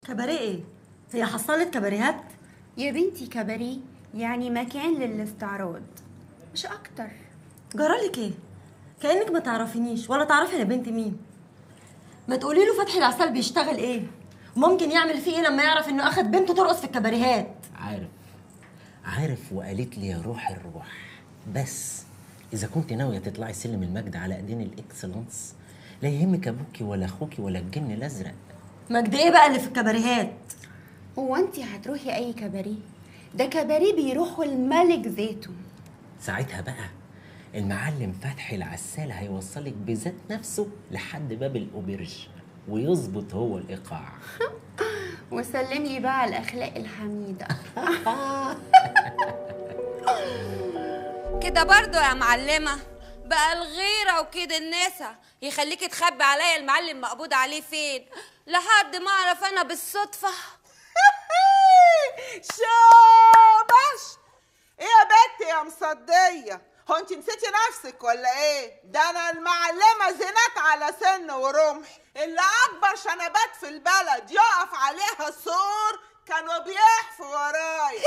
كباريه ايه؟ هي حصلت كباريهات؟ يا بنتي كباريه يعني مكان للاستعراض مش اكتر. جرالك ايه؟ كأنك ما تعرفينيش ولا تعرفي انا بنت مين. ما تقولي له فتحي العسال بيشتغل ايه؟ ممكن يعمل فيه ايه لما يعرف انه اخد بنته ترقص في الكباريهات؟ عارف عارف، وقالت لي يا روح الروح، بس اذا كنت ناوية تطلعي سلم المجد على ايدين الاكسلانس لا يهمك ابوكي ولا اخوكي ولا الجن الازرق. مجد ايه بقى اللي في الكباريهات؟ هو انت هتروحي اي كباريه؟ ده كباريه بيروحوا الملك ذاته. ساعتها بقى المعلم فتحي العسال هيوصلك بذات نفسه لحد باب الاوبرج ويظبط هو الايقاع. وسلم لي بقى على الاخلاق الحميدة. كده برضو يا معلمه بقى الغيرة وكده الناسا يخليكي تخبي عليا المعلم مقبوض عليه فين لحد ما اعرف انا بالصدفة. شاباش، ايه يا بنتي يا مصديه؟ هو انت نسيتي نفسك ولا ايه؟ ده انا المعلمة زينات على سن ورمح، اللي اكبر شنبات في البلد يقف عليها السور كانوا بيحفوا ورايا.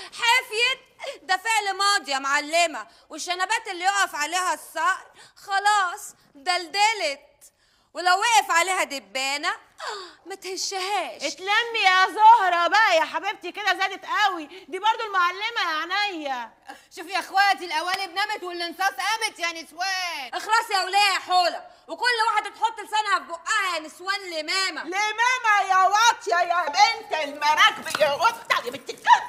حافيت ده فعل ماضي يا معلمه، والشنبات اللي يقف عليها الصقر خلاص دلدلت، ولو وقف عليها دبانه ما تهشهاش. اتلمي يا زهره بقى يا حبيبتي، كده زادت قوي دي برضو المعلمة يا عينيا. شوفي يا اخواتي القوالب نمت والانصاص قامت يا نسوان. اخلصي يا وليه يا حوله، وكل واحدة تحط لسانها في بقها يا نسوان. لماما لماما يا واطية يا بنت المراكب يا قطة يا بنت الكلب،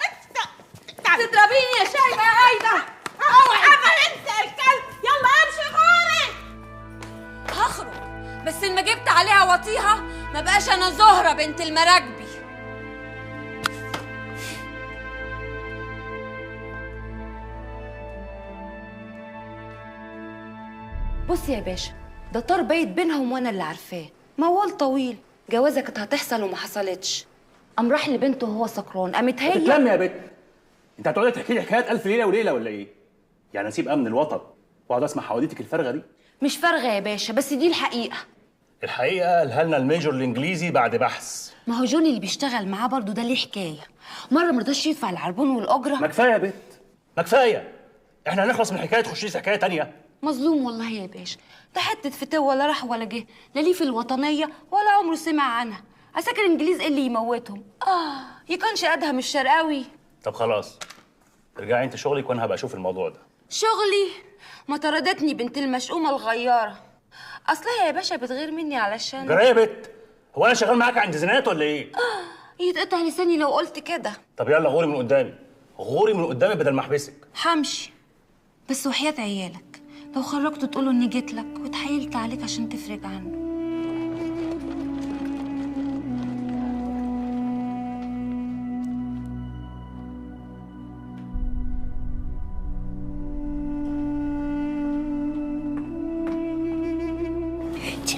تضربيني يا شايبه يا عايدة. اوعي انت الكلب، يلا امشي غوري. هخرج بس إن ما جبت عليها وطيها ما بقاش انا زهره بنت المراكبي. بص يا باشا، ده طار بايت بينهم وانا اللي عارفاه، موال طويل، جوازه كانت هتحصل وما حصلتش. قام راح لبنته وهو سكران، قامت هي. تتلم يا بنت، انت هتقعدي تحكي لي حكايات الف ليلة وليلة ولا ايه؟ يعني اسيب امن الوطن واقعد اسمع حواديتك الفارغة دي؟ مش فارغة يا باشا، بس دي الحقيقة. الحقيقة قالها لنا ال major الانجليزي بعد بحث. ما هو جوني اللي بيشتغل معاه برضه ده ليه حكاية، مرة ما رضاش يدفع العربون والاجره. ما كفاية يا بت، ما كفاية، احنا هنخلص من حكاية تخشي في حكاية تانية. مظلوم والله يا باشا، ده حتة فتوه ولا راح ولا جه، لا ليه في الوطنية ولا عمره سمع عنها. عساكر الانجليز ايه اللي يموتهم؟ يكونش ادهم الشرقاوي. طب خلاص ارجعي انت شغلك وانا هبقى اشوف الموضوع ده. شغلي؟ ما طردتني بنت المشؤومه الغياره. اصلها يا باشا بتغير مني علشان. جرايه يا بت، هو انا شغال معاك عند زينات ولا ايه؟ يتقطع لساني لو قلت كده. طب يلا غوري من قدامي، غوري من قدامي بدل ما احبسك. همشي بس وحياة عيالك لو خرجت تقولوا اني جيت لك واتحايلت عليك عشان تفرج عنه.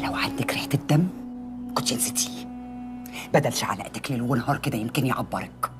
لو عندك ريحة الدم كنت نسيتيه، بدل شعلقتك ليل ونهار كده يمكن يعبرك.